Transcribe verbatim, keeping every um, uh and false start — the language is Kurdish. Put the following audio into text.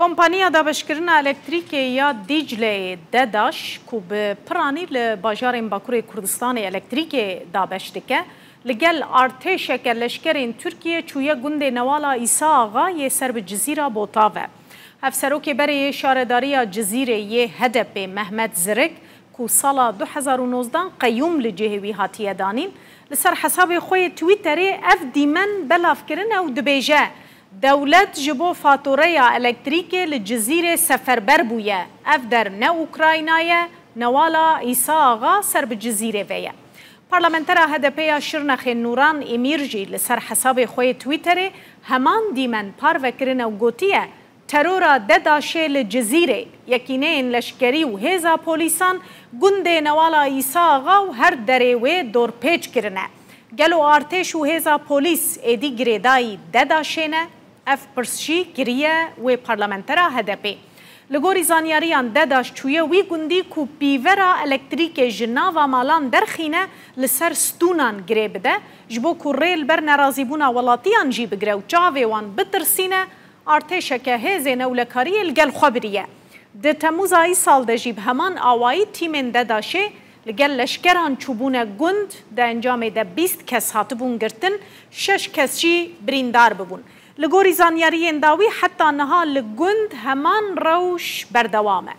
Kompaniya dabeşkirina elektrîkê ya Dîcleyê, DEDAŞ, ku bi piranî li bajarên Bakurê Kurdistanê elektrîkê dabeş dike, li gel artêşeke leşkerên Tirkiye çûye gundê Newala Îsa Axa yê ser bi Cizîra Botav e. Hevserokê berê yê şaredariya Cizîrê yê H D P Mehmet Zirik, ku sala du hezar û nozdan qeyûm li cihê wî hatiye danîn, li ser hesabê xwe yê Twitterê ev dîmen belav kirine û dibêje, Dewlet ji bo fatureya elektrîkê li Cizîrê seferber bûye. Ev der ne Ukrayna ye, Newala Îsa Axa ser bi Cizîrê ve ye. Parlamentera H D P ya Şirnexê Nûran Îmîr jî li ser hesabê xwe yê Twitterê heman dîmen parve kirine û gotiye, Terora DEDAŞê li Cizîrê, yekîneyên leşkerî û hêza polîsan gundê Newala Îsa Axa û her derê wê dorpêç kirine. Gelo artêş û hêza polîs êdî girêdayî DEDAŞê ne? Ev pirs jî kiriye wê parlamentera H D P. Li gorî zanyariyan, DEDAŞ çûye wî gundî ku pîvera elektrîkê ji nava malan derxîne, li ser stûnan girê bide, ji bo ku rê li ber nerazîbûna welatiyan jî bigire û çavê wan bitirsîne, artêşeke hêzên ewlekariyê li gel xwe biriye. Di Temûza îsal de jî bi heman awayî tîmên DEDAŞê li gel leşkeran çûbûne gund, di encamê de bîst kes hatibûn girtin, şeş kes jî birîndar bibûn. Li gorî zanyariyên dawî, heta niha li gund heman rewş berdewam e.